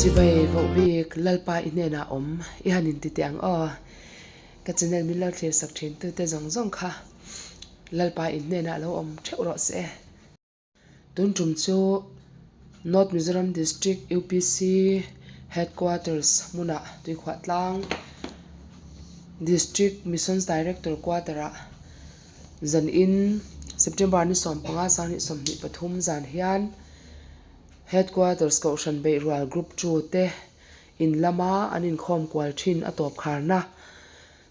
Chibai vohbik Lalpa i hnenah awm i han inti teh ang aw. Ka channel min lo thlir sak thin tute zawng zawng kha Lalpa in hnenah lo awm theuh rawh se. Tun tum chu North Mizoram District UPC Headquarters hmunah tuikhuah tlang District Missions Director Quarter ah zan in September ni 15 2023 zan hian Headquarters Kohhran Beihrual Group 2 te in lama an inkhawm kual thin a tawp kharna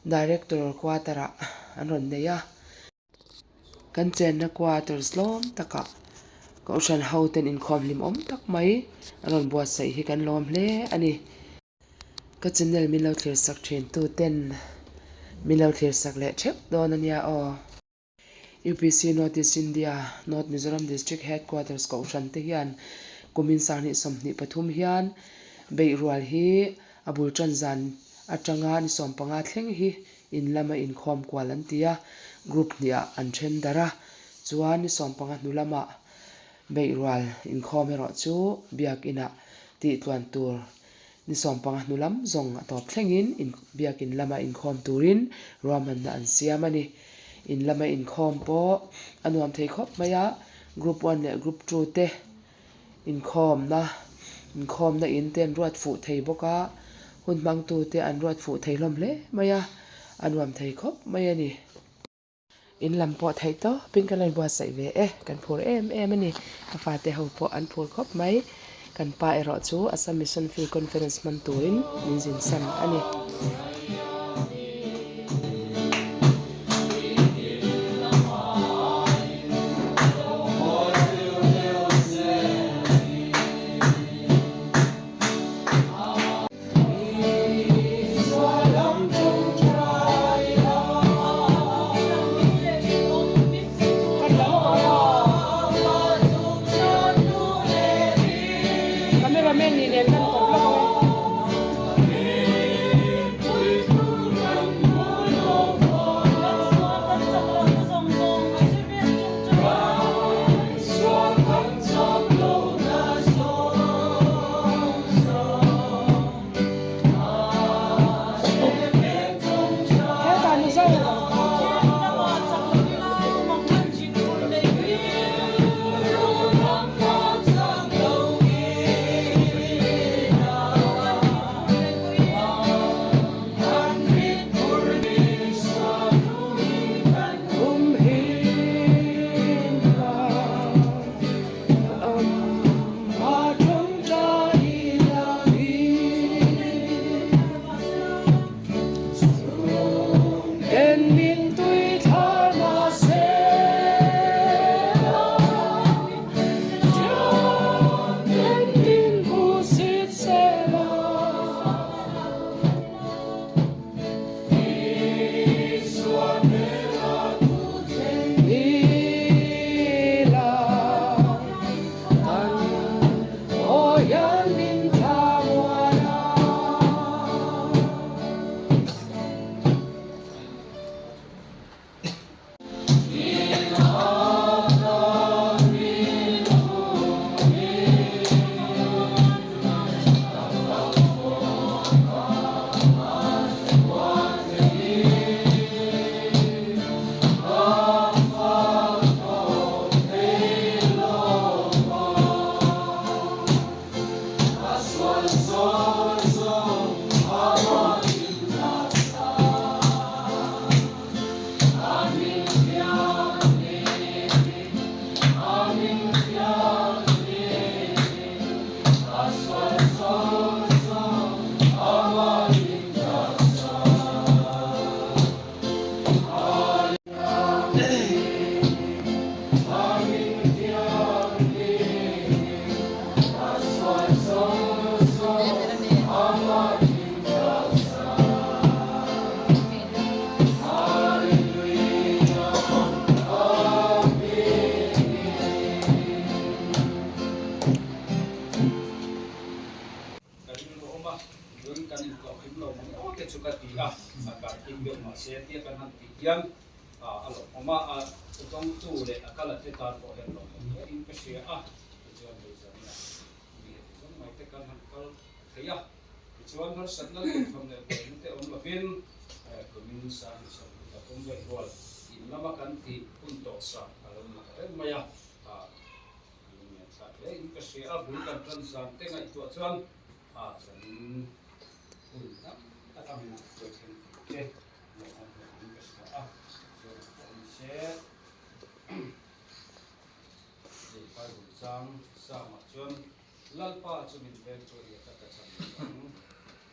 Director Quarter ah an rawn nei a. Kan chenna quarters lawm takah Kohhran ho ten inkhawm hlim awm tak mai an rawn buatsaih hi kan lawm hle a ni. Ka channel min lo thlir sak thin tu ten min lo thlir sak leh theuh dawn a nia aw. UPC North East India, North Mizoram District Headquarters Kohhran te hian kumin 2023 hian beihrual hi a bul tan zan atanga ni 15 thleng hi In lama inkhawm kual an ti a, group hnihah an then darh a, chuan ni 15 hnu lamah beihrual inkhawm erawh chu biakinah tih tluan tur ni 15 hnu lam zawng a tawp thlengin in biakin lama inkhawm turin ruahmanna an siam a ni. In lama inkhawm pawh a nuam thei khawp mai a, group one leh group two te Inkhawmna, Inkhawmna in te an ruat fuh thei bawk a, hun hmangtu te an ruat fuh thei hlawm hle mai a, a nuam thei khawp mai a ni. In lam pawh theih tawpin kan rawn buatsaih ve e, kan phur em em a ni. Ka fate ho pawh an phur khawp mai. Kan pa erawh chu Assam Mission Field Conference hman turin min zin san a ni. Cameraman nih nen kan kawp lawk ang e. Hetah Mizo Ka rilru awm a, tun kan intlawh kim lo mang aw te chu ka ti a, a karkim deuh mahse tia kan han tih hian a lawmawm a, a dawngtu leh a kal a te tan pawh hian lawmawm hle in ka hria a, tichuan hei zan ina mi heti zawng mai te kan han kal. thei a. Tichuan harsatna leh inthawm leh buaina te awm lovin kumin 20 pathum veih rual in lama kan tih hun tawh sa a lo ni ta reng mai a. Lunglen thlak hle in ka hria a, bul kan tan zan te ngaihtuah chuan zanin hun tam tak a min a hruai thleng tih te lawmawm hle in ka hria a, chuan ang pawh ni se hei Bible chang Psalm ah chuan Lalpa chu min veng chu a ni a ka tla chhan lo ang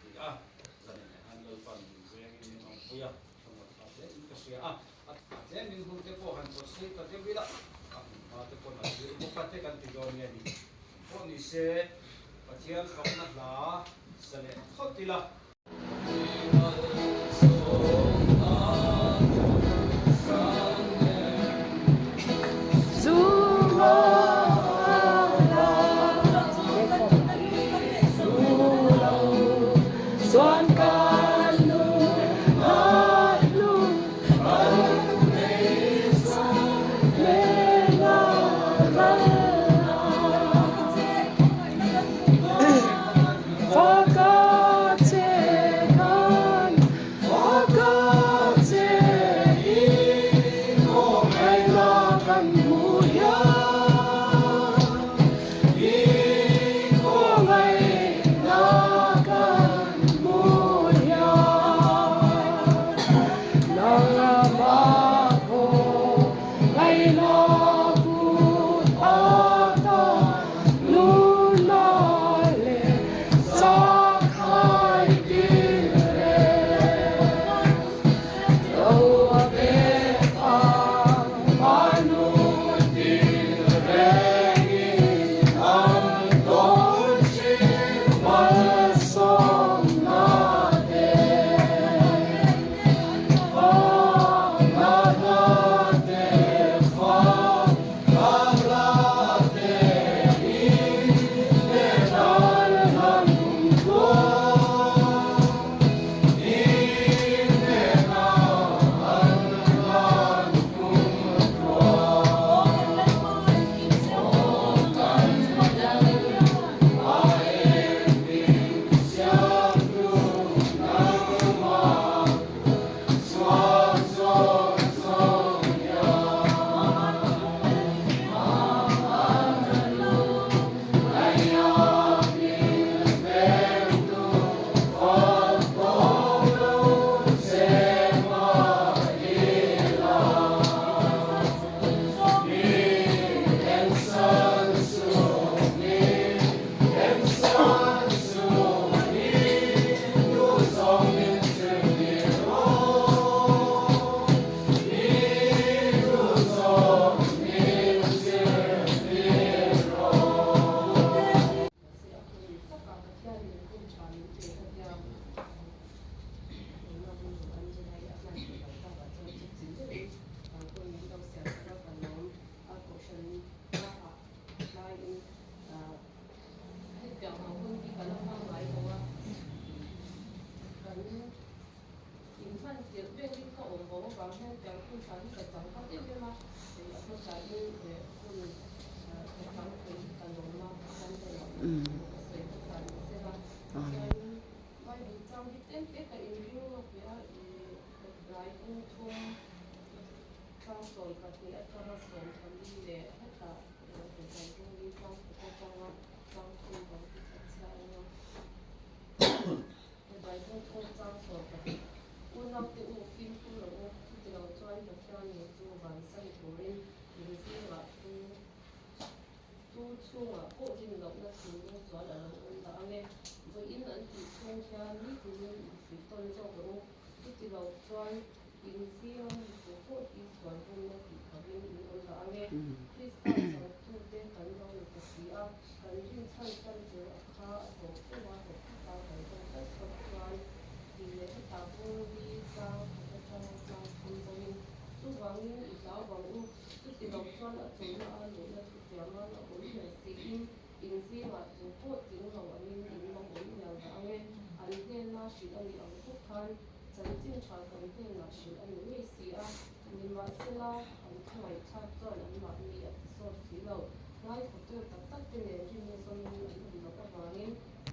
ti a, zanin ah hian Lalpa'n min vengin min awmpui a, thlawmawm thlak hle in ka hria a. A tlem in hun te pawh han pawt sei ta deuh ila, a hun hma te pawh na zir bawk a te kan ti dawn nge ni. Pawh ni se, Pathian fakna hla sa leh phawt ila.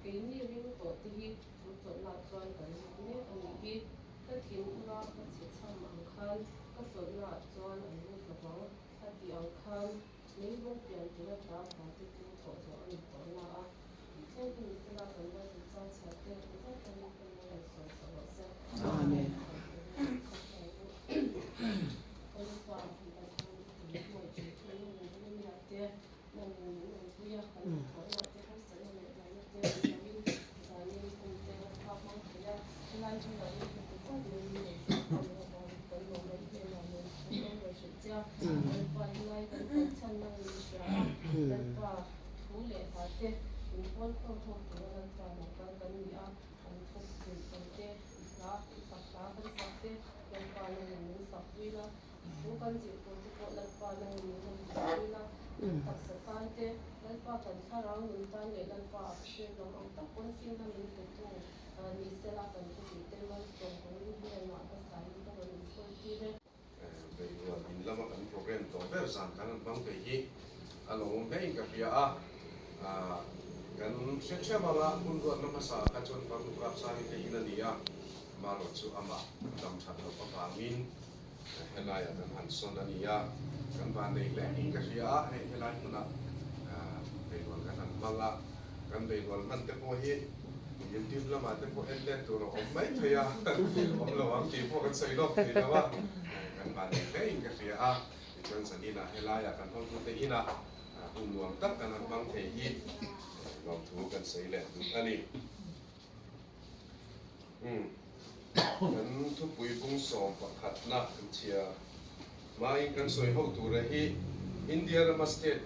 Keini ring tawh te hi chu chawlhna chuan kan lut mek a nih hi. Ka thin ura ka chhe chham ang khan ka chawlhna chuan an lut lo vang a tih ang khan leilung pian tura ta hna te chu thawh zawh a ni tawh na a. Tih thleng hi ni sela kan Bible chang chhiar te engzat takin ka lo rawn sawi tawh rawh se. Amen. Thu kan zir tur te pawh Lalpa nangin min rawn zirpui la, kan taksa tan te, Lalpa kan thlarau nun tan leh Lalpa a hriat lam ang tak pawn finna min petu ni sela kan thu zir te malsawm kan hnenah hmasain ka rawn insawi tir e. Beirual in lama kan program tawh ber zan kan rawn hmang thei hi a lawmawm hlein ka hria a, kan hre theuh anga hun ruatna hmasa kha chuan Farnu Kapsani te in a ni a, marawh chu amah dam that loh avangin Helaiah kan han sawn a ni a, kan van nei hle niin ka hria a, hei helai hmunah beirual kan han hmang a, kan beirual hman te pawh hi YouTube lamah te pawh en let tur a awm mai thei a, awm lo ang tih pawh kan sawi lawk thei lo a, kan van nei hle in ka hria a, tichuan zaninah helaiah kan hotute inah hun nuam tak kan han hmang thei hi lawmthu kan sawi leh duh a ni. Umm. Kan thupui bung 11na kan chhia. Hmain kan sawi ho tura hi India rama state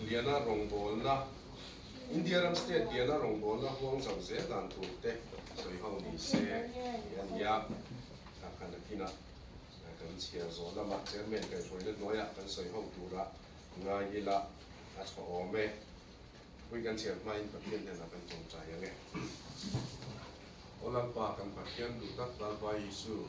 liana rawngbawlna, India ram state liana rawngbawlna huang zo zel dan tur te sawi ho ni se tih a ni a. Kan akinah kan chhiar zawh lamah chairman kaihhruaina hnuaiah kan sawi ho tura ngai ila a chhuah awm e. Pui kan chhiar hmain Pathian hnenah kan tawngtai ang e. Aw Lalpa, kan Pathian duh tak Lalpa Isu,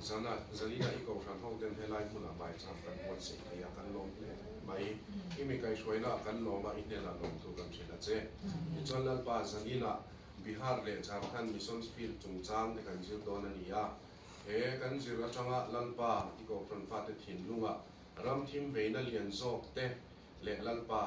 zana zanina i kohhran ho ten helai hmunah maicham kan buatsaih thei a, kan lawm hle mai. I mi kaihhruaina ah kan lawm a, i hnenah lawmthu kan hrilh a che. Tichuan Lalpa, zanina Bihar leh Jharkhand Missions Field chungchang te kan zir dawn a ni a. He kan zir atanga Lalpa, i kohhran fate thinlungah ram thim veina lian zawk te leh Lalpa,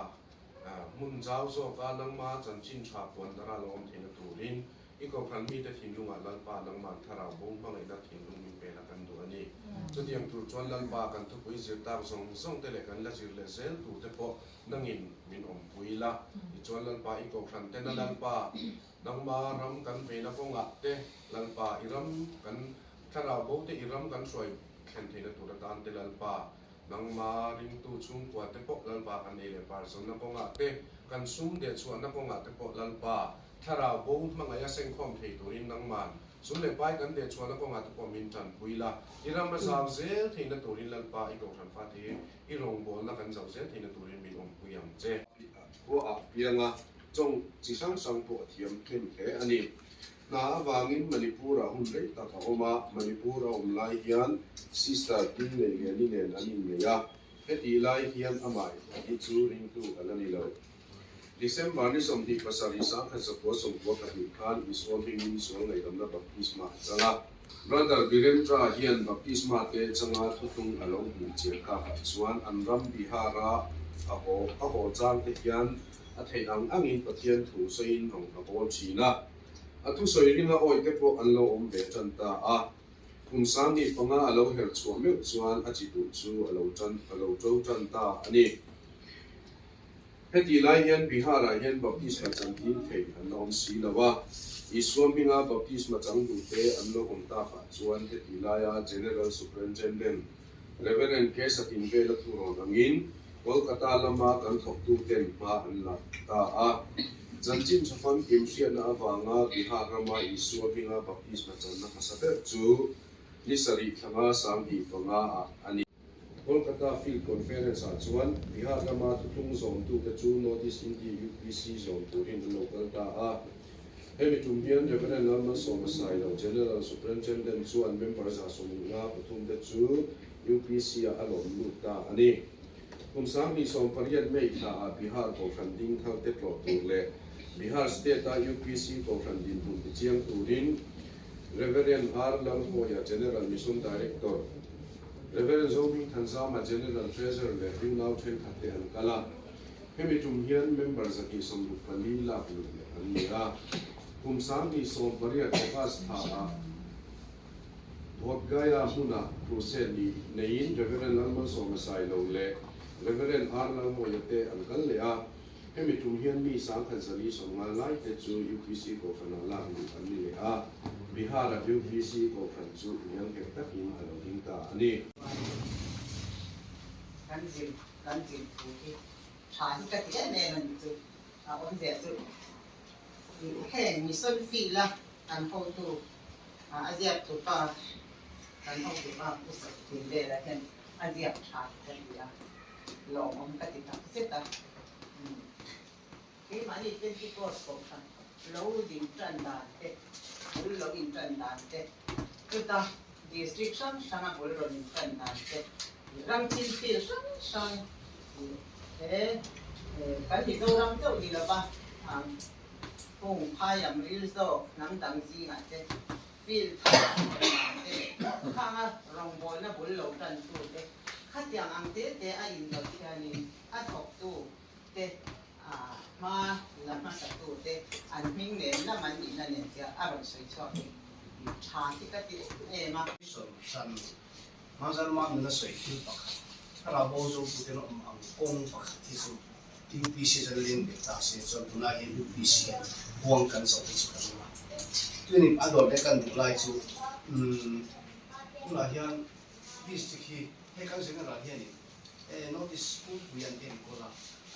hmun zau zawka nangma chanchin tha puan dara lo awm theihna turin i kohhran mite thinlungah Lalpa nangman thlarau bo hmangaihna thinlung min pela kan duh a ni. Chutiang tur chuan Lalpa kan thupui zir tak zawng zawng te leh kan la zir leh zel tur te pawh nangin min awmpui la. Tichuan Lalpa i kohhran tena Lalpa nangma ram kan veina kawngah te Lalpa i ram kan thlarau bo te i ram kan hruai thlen theihna tur atan te Lalpa Nangma ringtu chhungkua te pawh Lalpa kan ei leh par zawnna kawngah te, kan sum deh chhuahna kawngah te pawh Lalpa thlarau bo hmangaih a sengkhawm thei turin nangman sum leh pai kan deh chhuahna kawngah te pawh min tanpui la, i ram a zau zel theihna turin Lalpa i kohhran fate hi i rawngbawlna kan zau zel theihna turin min awmpui ang che. Khua ah pianga chawng chi hrang hrang pawh a thiam hnem hle a ni. Hna avangin Manipur-ah hun rei tak a awm a, Manipur a awm lai hian Sister Dingneihleni nen an innei a, hetih lai hian amah hi chu ringtu a la ni lo. December ni 27 1992 khan Isua hmingin sual ngaihdamna baptisma a chang a. Brother Birendra hian baptisma te changa thuthlung a lo hmuh chian takah chuan an ram Bihar-a a haw a haw chang te hian a theih ang angin Pathian thu sawiin rawn a bawl thin a. A thusawi ringa awih te pawh an lo awm ve tan ta a. Kum 15 a lo her chhuah meuh chuan a chi duh chu a lo tan a lo to tan ta a ni. Hetih lai hian Bihar-ah hian baptisma chantir theih an la awm si lo a. Isua hminga baptisma chang duhte an lo awm takah chuan hetih laia General Superintendent Reverend K. Satinvela thurawn angin Kolkata lama kan thawktuten hma an la ta a. Chanchin tha famkim hriatna avanga Bihar rama Isua hminga baptisma channa hmasa ber chu ni sarih thlanga 2005 ah a ni. Kolkata Field Conference ah chuan Bihar rama thuthlung zawmtute chu North East India UPC zawm turin an lo kal ta a. Hemi tum hian Rev. Lalmalsawma Sailo, General Superintendent chuan member 153 te chu UPC ah a lawm lut ta a ni. Kum 2018 May thla ah Bihar Kohhran ding thar te tlawh tur leh Bihar State-a UPC Kohhran dinhmun tichiang turin Rev. R. Lalhawia, General Mission Director, Rev. Zohming Thanzama, General Treasurer leh unau thenkhat te an kal a. Hemi tum hian member 164 lak lut leh an ni a. Kum 2018 August thlaah Bodh Gaya hmuna crusade ni neiin Rev. Lalmalsawma Sailo leh Rev. R. Lalmawia te an kal leh a. Hemi tum hian mi 1490 lai te chu UPC Kohhranah lak luh an ni leh a, Bihar-a UPC Kohhran chu liang nghet takin a lo ding ta a ni. Kan zir kan zir thu hi tha hi ka ti em em a nih chu, a awmzia chu heng mission field a kan hotu a ziaktu pa kan hotu pa Pu Sakthil velah hian a ziak tha hi ka ti a. Lawmawm ka ti tak zet a. Keimahni Pentecost kohhran lo din tan dan te, bul lo in tan dan te, chuta district hrang hranga bul rawn in tan dan te, ram thil thil hrang hrang he kan Mizoram chauh ni lova hung phai lam ril zawk hnam dang zingah te field thar an rawn dan te leh khanga rawngbawlna bul lo tan tu te Khatiang ang te te a indawt hianin a thawktu te, a hma la hmasatu te an hming nen lam an nihna nen chiah a rawn sawi chhuak hi tha hi ka ti em em a. Sawi hran Hmanzarma nuna sawi thil pakhat, thlarau bo zotu ten awm ang kawng pakhat hi chu UPC chuan leng ve ta se chuan tunah hian UPC hian huang kan zawh hi chu ka ring a. Tuinim a dawt leh kan duh lai chu umm tunah hian District hi he kan general hianin e notice pumpuia an enkawl a,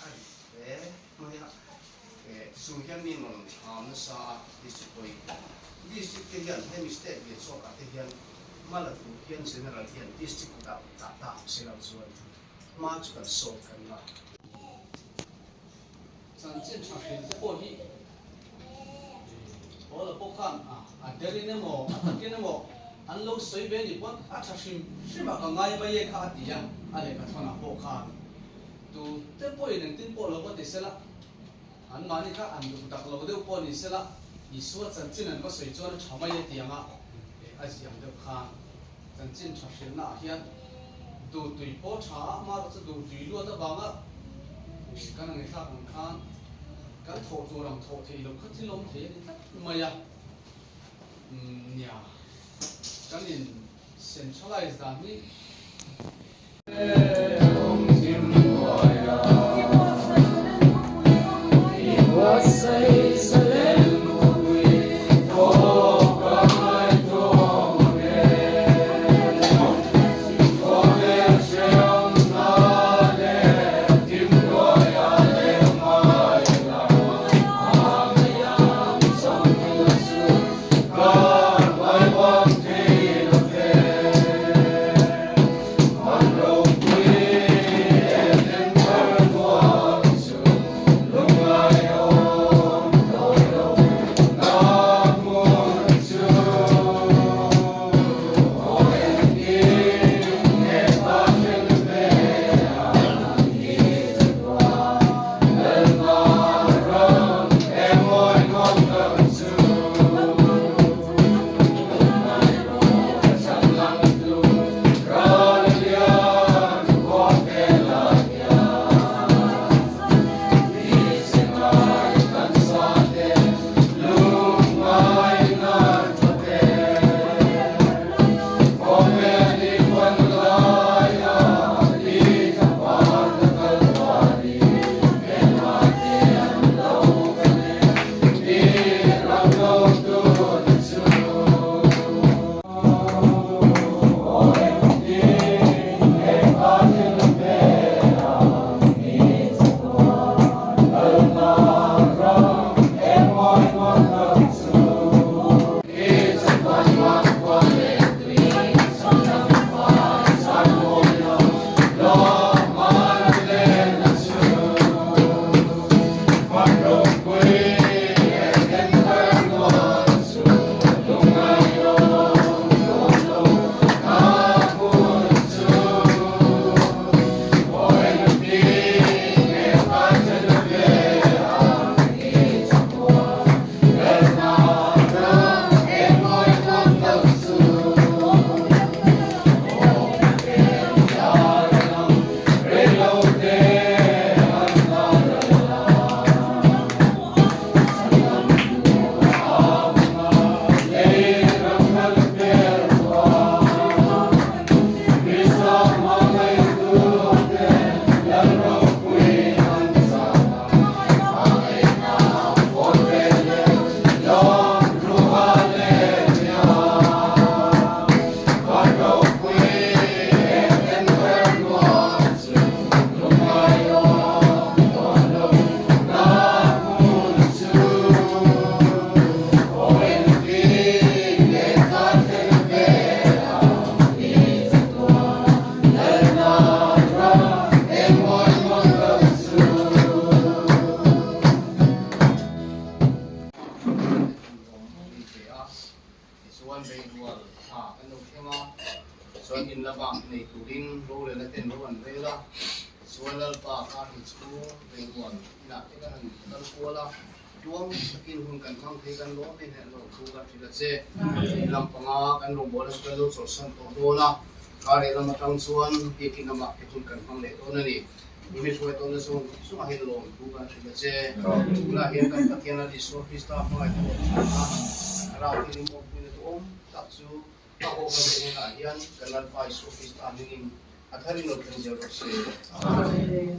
a ri hle mai a, e tichung hian mi rawn thlam nasa a district pawhin. District te hian hemi state lian chhuakah te hian hma la tur hian general hian district kutah dah ta ang se lo chuan hma chu kan sawt kan la. Chanchin tha hrin te pawh hi Paula pawh khan a derin emaw a takin emaw an lo sawi ve ni pawn a tha hrim hrim a ka ngai mai e kha a ti a, a lehkha thawnah pawh khan tu te pawhin engtin pawh lo va ti sela, anmahni kha an duh tak lo deuh pawh ni sela, Isua chanchin an va sawi chuan a tha mai e ti anga a ziang deuh khan chanchin tha hrilhna ah hian duhtui pawh tha a, amaherawhchu duhtui luat avanga kan angaihthlak ang khan kan thawh tur ang thawh theih loh kha thil awm thei a ni tlat mai a, nia kan in centralize dan hi. rorelna ten ro an rel a, chuan Lalpa kar hi chu Beirual inah te kan han kal kual a, tuang takin hun kan hmang thei kan lawm em em lo thu kan hrilh a che. Lam panga kan rawngbawlna chu kan lo chawlhsan tawh dawn a, kar leh lam atang chuan biakin lamah te hun kan hmang leh dawn a ni. Mimi hruai tawnna zawng zawngah hian lawm thu kan hrilh a che. Tunah hian kan Pathian Lal Isua Krista hmangaihna leh thatna, Thlarau thianghlim awmpuina duhawm tak chu a haw kan te hnenah hian kan Lalpa Isua Krista hmingin a tharin lo thleng zel rawh se. Amen.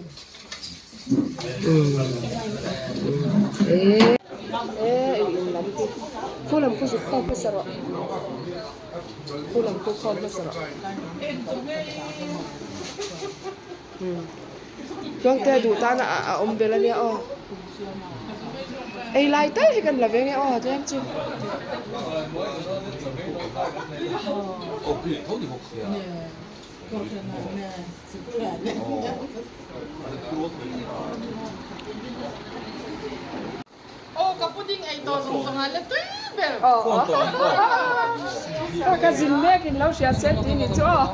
Tluangte a duh tan a awm bel ania aw ei lai tal hi kan la ve nge aw tlem chu. Aw ka pudding ei tawh zawng zawng ah la tui ber. Ka zin mek in lo hria se tih ni chu aw.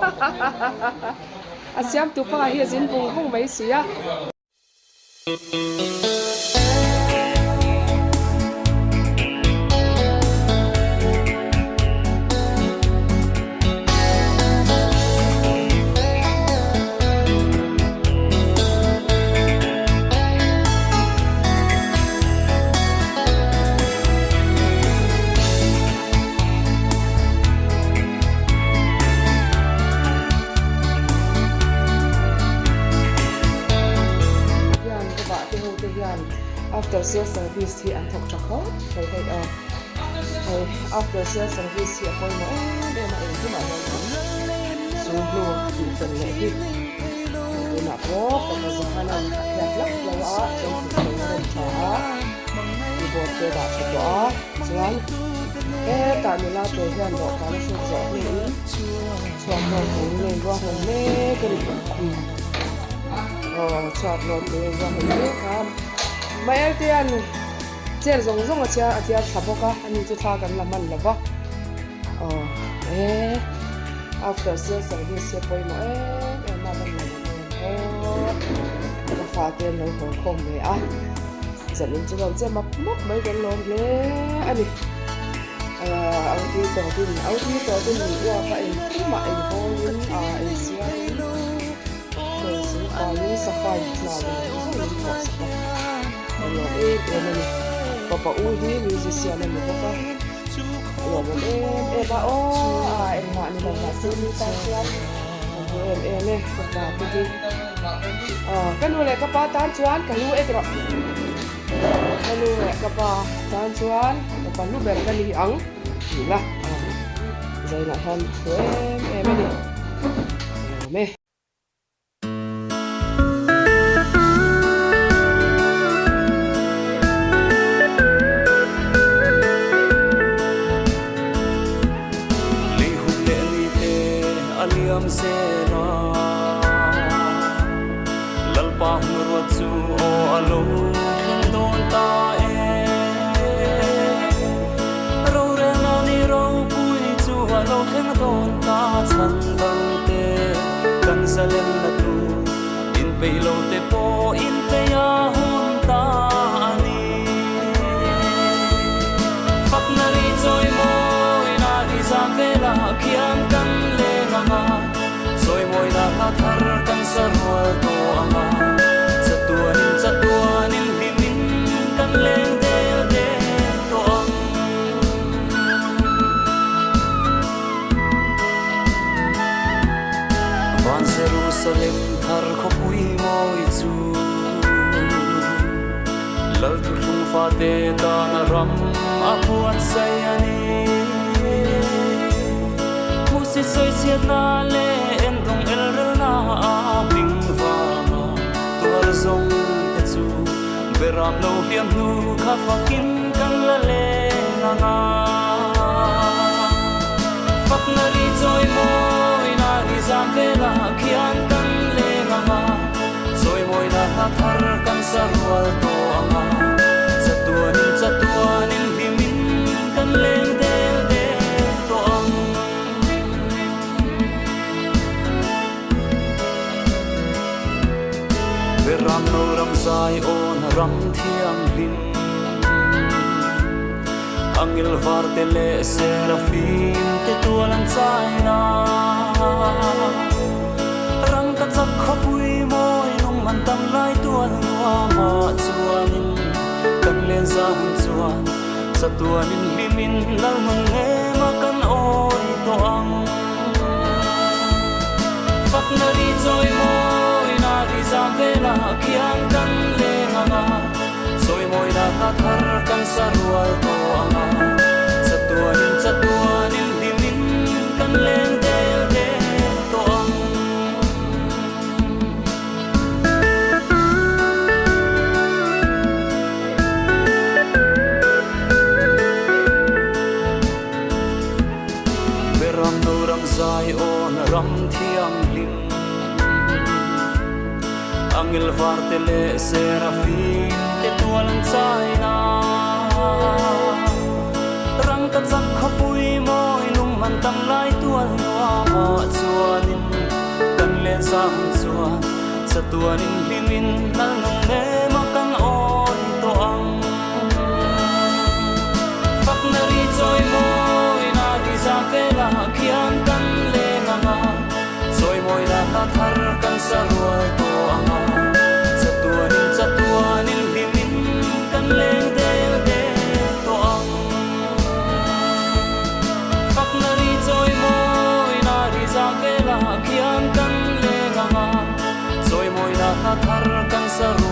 A siam tu pa hi a zin vung vung mai si a. Hian ka vah te ho te hian after sale service hi an thawk tha khawp mai hei a hei after sale service hi a pawimawh em em a engkimah hian an chu hnu tih fel leh hi. Tunah pawh fapa Johanan a phiat lak lo a, chuan thuthleng a rawn tha a, keyboard te a dah tha tawh a, chuan hetah nula te hian dawhkan a hruk zawh hnuin chhuak lawm turin a inruahman mek a ni. Aw chhuak lawm turin a inruahman mek a, Maeltea'n chair zawng zawng a chhiar a tiar thla bawk a, ani chu thla kan la hman lo va, aw e. After sale service hi a pawimawh em em a van lo em aw ka fate an lo haw khawm ve a zanin chu rawn che map map mai kan lawm hle a ni ahh au ti tawpin au ti tawpin min uap a engkimah enghawiin ah ensiamin heng faiin safai hna zawng zawng min thawh sak a ka lawm em em a ni papa u hi musician a ni bawk a. A lawmawm em em a aw a engmah ni lo mahse mi tan chuan ka hmu em em e ka pa te hi aw ka nu leh ka pa tan chuan ka lu ek rawh ka nu leh ka pa tan chuan ka pa lu ber ka ni ang tih la zainah hian hmu em em a ni lawm e. Lei hun leh ni te a liam zel a, Lalpa hun ruat chu aw a lo thleng dawn ta e. Rorelna ni ropui chu a lo thleng dawn ta chhan dang te. Kan zalenna tu inpeih lo te pawh inpeih a hun ta a ni. Fakna ri chawimawina i zam velah khian kan leng ang a, chawimawina hla thar kan sa rual tawh ang a, chatuanin chatuanin hlimin kan leng del del tawh ang. Van Jerusalem thar khawpui mawi chu Lal thuthlung fate tana ram a buatsaih a ni. Hmuhsit sawichhiatna leh endawng elrelna a hming vanga tuar zawng te chu beram lo hliam hnu kha fakin kan la leng ang a. Fakna ri chawimawina ri zam velah khian kan leng ang a, chawimawina hla thar kan sa rual tawh ang a, chatuanin chatuanin hlimin kan leng del del tawh ang. Beram no ram zai awn ram thianghlim. Angel var te leh serafim te tual an chai na. Rang ka chak khawpui mawi lung man tam lai tual nuama chuanin kan len za hun chuan chatuanin hlimin lal nun ema kan awi tawh ang. Fakna ri chawi mawina ri zam velah khian kan leng ang a, chawi mawina hla thar kan sa rual tawh ang a, chatuanin chatuanin hlimin kan leng del del tawh ang. Beram no ram zai awn ram thianghlim Angel var te leh serafim te tual an chai na Rang ka chak khawpui mawi lung man tam lai tual nuama chuanin kan len zam chuan chatuanin hlimin lal nung nema kan awi tawh ang. Fakna ri chawi mawina ri zam velah khian kan leng ang a, chawi mawina hla thar kan sa rual tawh ang a, chatuanin chatuanin hlimin kan leng del del tawh ang. Fakna ri chawi mawina ri zam velah khian kan leng ang a, chawi mawina hla thar kan sa rual.